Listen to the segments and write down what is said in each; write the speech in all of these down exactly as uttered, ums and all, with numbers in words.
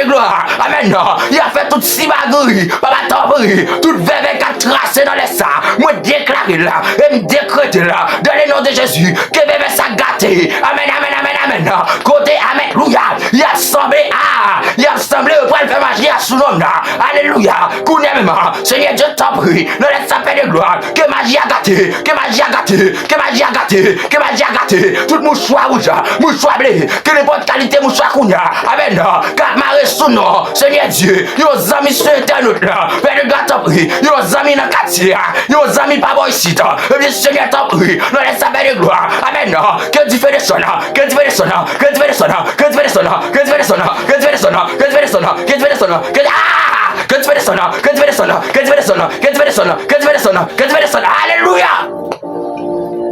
glwa. Amèn. Y ap fè tout simagri. Papa, tanpri, tout vèvè k ap trase nan lè sa, mwen deklare l e m dekrete l dans le nom de Jésus, ke vèvè sa gate. Amèn, amèn, amèn, amèn. Kote, amèn, louya. Y ap sanble, a, y ap sanble yo pral fè maji a sou nonm nan. Alelouya. Kounye a menm, Senyè Dye, tanpri, nan lè sa, Pè de glwa, ke maji a gate, ke maji a gate, ke maji a gate, ke maji a gate. Tout mouchwa wouj, mouchwa ble, ke nenpòt kalite mouchwa kounye a, amèn, k ap mare sou non, Senyè Dye, yon zanmi sou entènot la, Pè de glwa, tanpri, yon zanmi nan katye a, yon zanmi pa bò isit, ebyen, Senyè, tanpri, nan lè sa, Pè de glwa, amèn, ke dife desann, ke dife desann, ke dife desann, ke dife desann, ke dife desann, ke dife desann, ke dife desann, ke dife desann, ke dife desann, ke, a! Ke dife desann, ke dife desann, ke dife desann, ke dife desann, ke dife desann, ke dife desann. Alelouya!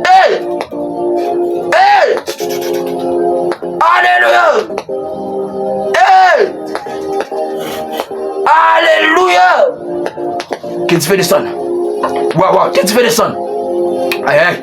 Hey! Hey! Alelouya! Hey! Alelouya! Ke dife desann. Waw, waw, ke dife desann. Ay, ay.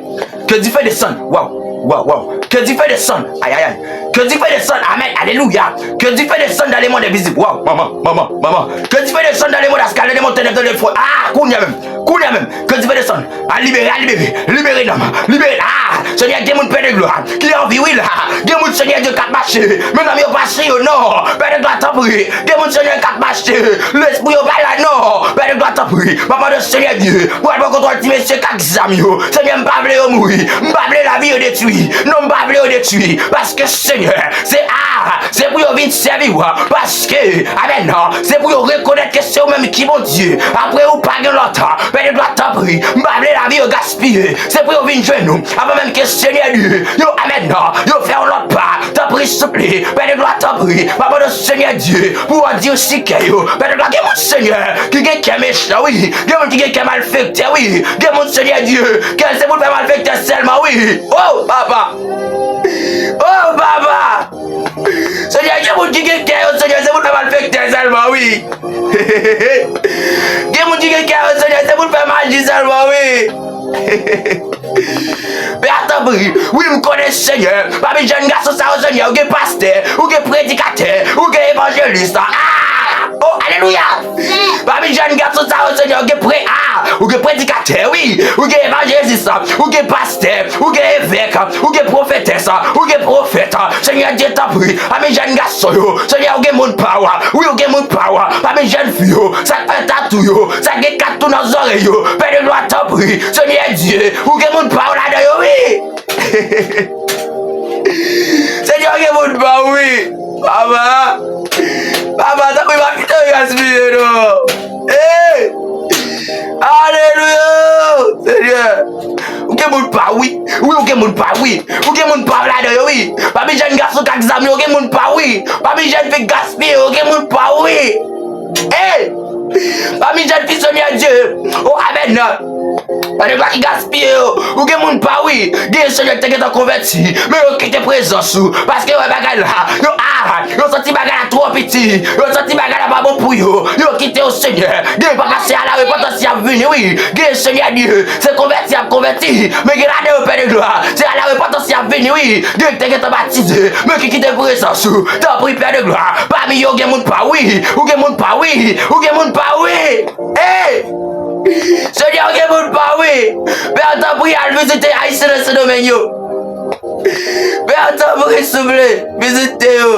Ke dife desann. Waw, waw, waw. Ke dife desann. Ay, ay, ay. Ke dife desann. Amèn. Alelouya. Ke dife desann dans le monde invisible. Waw, manman, manman, manman. Ke dife desann dans le monde astral, dans le monde ténèbres, dans le monde. Ah, kounye a menm. Kounye a menm. Ke dife desann. A libere, a libere. Libere nanm. Libere. Ah, Senyè, gen moun, Pè de glwa, ki anvi, wi, la. Gen moun, Senyè Dye, k ap mache. Men nanm yo pa sou yo, non. Pè de glwa, tanpri. Gen moun, Senyè, k ap mache. Lespri yo pa la, non. Pè de glwa, tanpri. M ap mande Senyè Dye pou al pran kontwòl ti mesye k ak zam yo. Senyè, m pa vle yo mouri. M pa vle lavi yo detwi. Non, m pa vle yo detwi. Paske, Senyè, se a, se pou yo vin sèvi w. Paske, amèn, se pou yo rekonèt ke se ou menm ki Bondye. Apre ou, pa gen lòt. Pè de glwa, tanpri. M pa vle lavi yo gaspiye. Se pou yo vin jwenn ou. Avan menm ke Senyè Dye, yo, amèn, yo fè yon lòt pa. Tanpri, souple, Pè de glwa, tanpri, m ap mande w, Senyè Dye, pou w di w si kè yo. Pè de glwa, gen moun, Senyè, ki gen kè mechan, wi. Gen moun ki gen kè malfektè, wi. Gen moun, Senyè Dye, kè se pou l fè malfektè sèlman, wi. Oh, papa! Oh, papa! Senyè, gen moun ki gen kè yo, Senyè, se pou l fè malfektè sèlman, wi. Gen moun ki gen kè yo, Senyè, se pou l fè maji sèlman, wi. Pè a, tanpri, wi, m konnen, Senyè, pami jèn gason sa yo, Senyè, ou gen pastè, ou gen predikatè, ou gen evanjelis. Ah! Oh, alelouya! Pami jèn gason sa yo, Senyè, ou gen pre-, ah, ou gen predikatè, wi, ou gen evanjelis, ou gen pastè, ou gen evèk, ou gen pwofetès, ou gen pwofèt. Senyè Dye, tanpri, pami jèn gason yo, Senyè, ou gen moun pa w, wi, ou gen moun pa w, pami jèn fi yo, sa k fè tatou yo, sa k gen kat tou nan zòrèy yo, Pè de glwa, tanpri, Senyè Dye, ou gen moun pa w ladan yo, wi. Senyè, ou gen moun pa w, wi. Papa, papa, tanpri, pa kite yo gaspiye, non. Hey! Alelouya! Senyè, ou gen moun pa w, wi. Wi, ou gen moun pa w, wi. Ou gen moun pa w ladan yo, wi. Pami jèn gason k ak zam yo, ou gen moun pa w, wi. Pami jèn fi k gaspiye yo, ou gen moun pa w, wi. Hey! Pami jèn fi, Senyè Dye. Oh, amèn. Pè de glwa, ki gaspiye yo. Ou gen moun pa w, wi. Gen, Senyè, ki te gentan konvèti, men yo kite prezans ou. Paske yo wè bagay la, yo, ah, yo santi bagay la twò piti. Yo santi bagay la pa bon pou yo. Yo kite yo, Senyè. Gen papa, se a la repantans y ap vini, wi. Gen, Senyè Dye, se konvèti y ap konvèti. Men gen ladan yo, Pè de glwa, se a la repantans y ap vini, wi. Gen ki te gentan batize, men ki kite prezans ou. Tanpri, Pè de glwa, pami yo gen moun pa w, wi. Ou gen moun pa w, wi. Ou gen moun pa w, wi. Hey! Senyè, ou gen moun pa w, wi. Pè, tanpri, al vizite Ayisyen nan Sendomeng yo. Pè, tanpri, souple, vizite yo.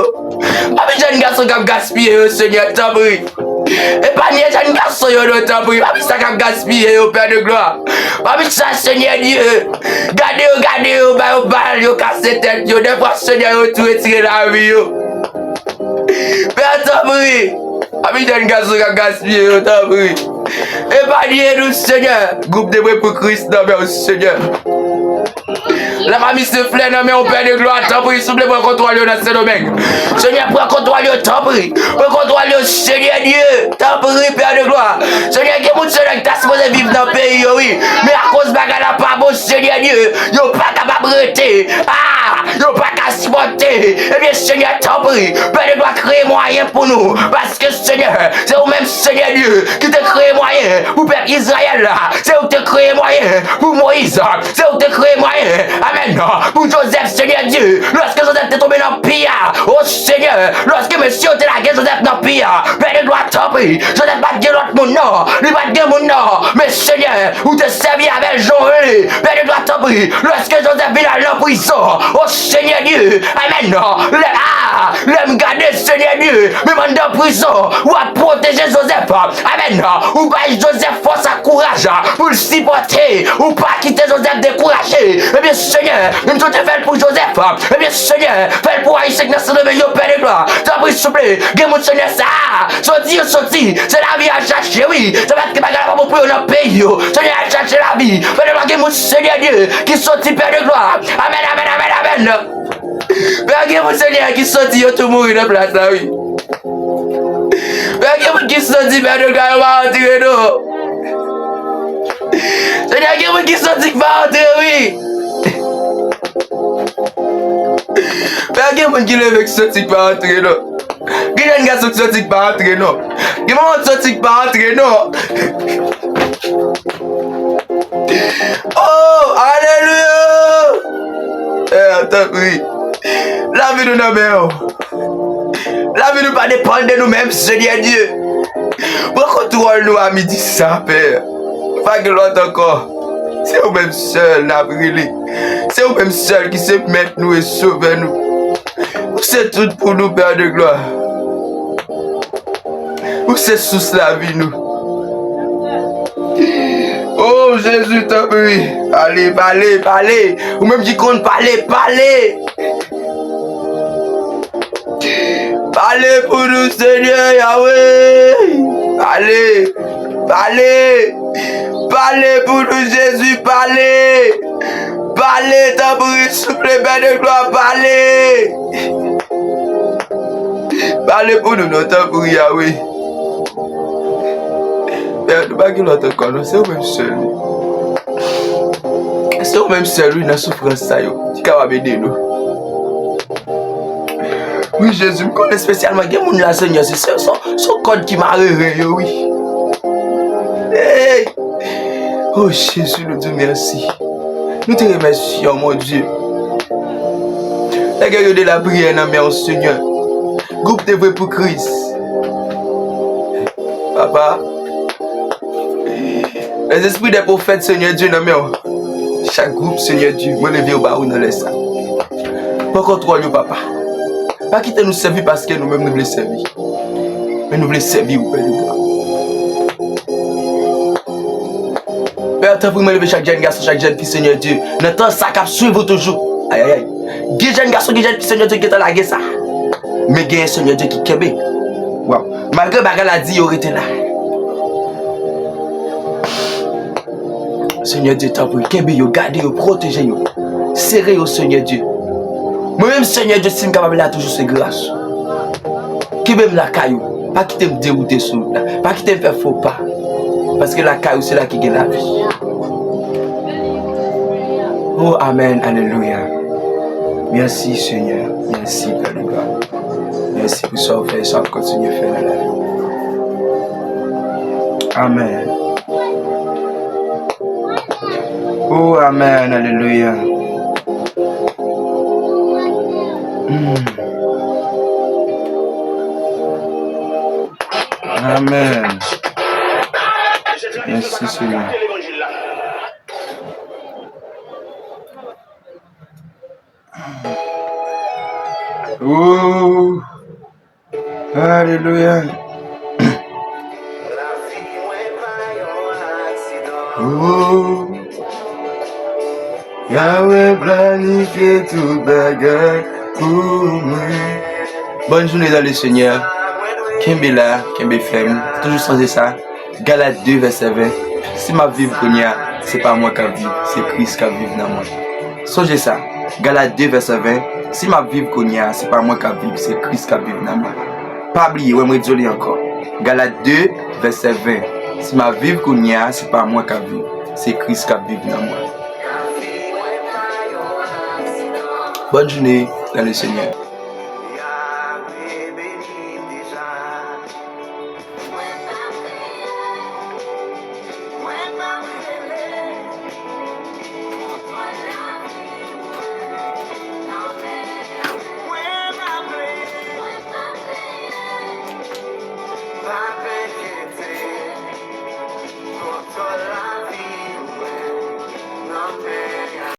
Pami jèn gason k ap gaspiye yo, Senyè, tanpri. Epanye jèn gason yo, non, tanpri. Pami sa k ap gaspiye yo, Pè de glwa. Pami sa, Senyè Dye. Gade yo, gade yo, ba yo bal, yo kase tèt yo. Dèfwa, Senyè, yo tou retire lavi yo. Pè, tanpri. Pami jèn gason k ap gaspiye yo, tanpri. Epanye nou, Senyè. Gwoup Debout pou Kris nan men w, Senyè. Lafanmi Senflè nan men w, Pè de glwa, tanpri, souple, pran kontwòl yo nan Sendomeng. Senyè, pran kontwòl yo, tanpri. Pran kontwòl yo, Senyè Dye, tanpri, Pè de glwa. Senyè, gen moun, Senyè, ki ta sipoze viv nan peyi yo, wi. Men akoz bagay la pa bon, Senyè Dye, yo pa kapab rete. Ah, yo pa ka sipòte. Ebyen, Senyè, tanpri, Pè de glwa, kreye mwayen pou nou. Paske, Senyè, se ou menm, Senyè Dye, ki te kreye mwayen pou pèp Izrayèl la. Se ou ki te kreye mwayen pou Moyiz. Se ou ki te kreye mwayen, amèn, pou Jozèf, Senyè Dye. Lòske Jozèf te tonbe nan pi a, o Senyè, lòske mesye yo te lage Jozèf nan pi a, Pè de glwa, tanpri, Jozèf pa t gen lòt moun, non. Li pa t gen moun, non. Men, Senyè, ou te sèvi avè l jan w vle. Pè de glwa, tanpri, lòske Jozèf vin al nan prizon, o Senyè Dye, amèn, lè, a, lè m gade, Senyè Dye, menm anndan prizon, w ap pwoteje Jozèf, amèn, ou bay Jozèf fòs ak kouraj pou l sipòte, ou pa kite Jozèf dekouraje. Ebyen, Senyè, menm jan w te fè l pou Jozèf, ebyen, Senyè, fè l pou Ayisyen k nan Sendomeng yo, Pè de glwa. Tanpri, souple, gen moun, Senyè, sa soti yo soti, se lavi y al chache, wi. Se paske bagay la pa bon pou yo nan peyi yo. Senyè, y al chache lavi. Pè de glwa, gen moun, Senyè Dye, ki soti, Pè de glwa. Amèn, amèn, amèn, amèn. Pè, gen moun, Senyè, ki soti, yo tou mouri nan plas la, wi. Pè, gen moun ki soti, Pè de glwa, yo pa antre, non. Senyè, gen moun ki soti, ki pa antre, wi. Pè, gen moun ki leve, ki soti, ki pa antre, non. Gen jèn gason ki soti k pa antre, non. Gen manman ki soti k pa antre, non. Oh, alelouya! Pè, tanpri, lavi nou nan men w. Lavi nou pa depann de nou menm, Senyè Dye. Pran kontwòl nou a midi sa, Pè. Pa gen lòt ankò. Se ou menm sèl n ap rele. Se ou menm sèl ki se mèt nou e sovè nou. Ou se tout pou nou, Pè de glwa. Ou se sous lavi nou. Oh, Jezi, tanpri, pale, pale, pale. Ou menm ki konn pale, pale. Pale pou nou, Senyè Yahweh. Pale, pale. Pale pou nou, Jezi, pale. Pale, tanpri, souple, Pè de glwa, pale. Pale pou nou, non, tanpri, Yahweh. Pè, nou pa gen lòt ankò, non, se ou menm sèl, wi. Se ou menm sèl, wi, nan soufrans sa yo, ki kapab ede nou. Wi, Jezi, m konnen espesyalman gen moun la, Senyè, se, se, se, se yon kòd ki mare ren yo, wi. Hey! Oh, Jezi, nou di w mèsi. Nou te remèsye w, mon Dye. Nèg yo de lapriyè nan men w, Senyè. Gwoup te vre pou Kris. Papa, lèzespri dè pwofèt, Senyè Dye, nan men w. Chak gwoup, Senyè Dye, mwen leve yo ba ou nan lè sa. Pran kontwòl yo, papa. Pa kite nou sèvi paske nou menm nou vle sèvi. Men nou vle sèvi ou, Pè de glwa. Pè, tanpri, mwen leve chak jèn gason, chak jèn fi, Senyè Dye, nan tan sa k ap swiv ou toujou. Ayayay. Gen jèn gason, gen jèn fi, Senyè Dye, ki gentan lage sa. Men genyen, Senyè Dye, ki kenbe. Waw. Malgre bagay la di, yo rete la. Senyè Dye, tanpri, kenbe yo, gade yo, pwoteje yo. Sere yo, Senyè Dye. Mwen menm, Senyè Dye, si m kapab la toujou, se gras ou. Kenbe m lakay ou. Pa kite m dewoute sou wout la. Pa kite m fè fo pa. Paske lakay ou, se la ki gen lavi. Oh, amèn, alelouya. Mèsi, Senyè. Mèsi, Pè de glwa. Mèsi pou sa w fè e sa w ap kontinye fè nan lavi m. Amèn. Oh, amèn, alelouya. Mm. Amèn. Mèsi, Senyè. Oh. Alelouya. Oh. Yahweh planifye tout bagay pou mwen. Bòn jounen dans le Senyè. Kenbe la, kenbe fèm. Toujou sonje sa. Galat de vèsè ven. Si m ap viv kounye a, se pa mwen k ap viv, se Kris k ap viv nan mwen. Sonje sa. Galat de vèsè ven. Si m ap viv kounye a, se pa mwen k ap viv, se Kris k ap viv nan mwen. Pa bliye, wè m redyo li ankò. Galat de vèsè ven. Si m ap viv kounye a, se pa mwen k ap viv, se Kris k ap viv nan mwen. Bonne journée dans le Seigneur.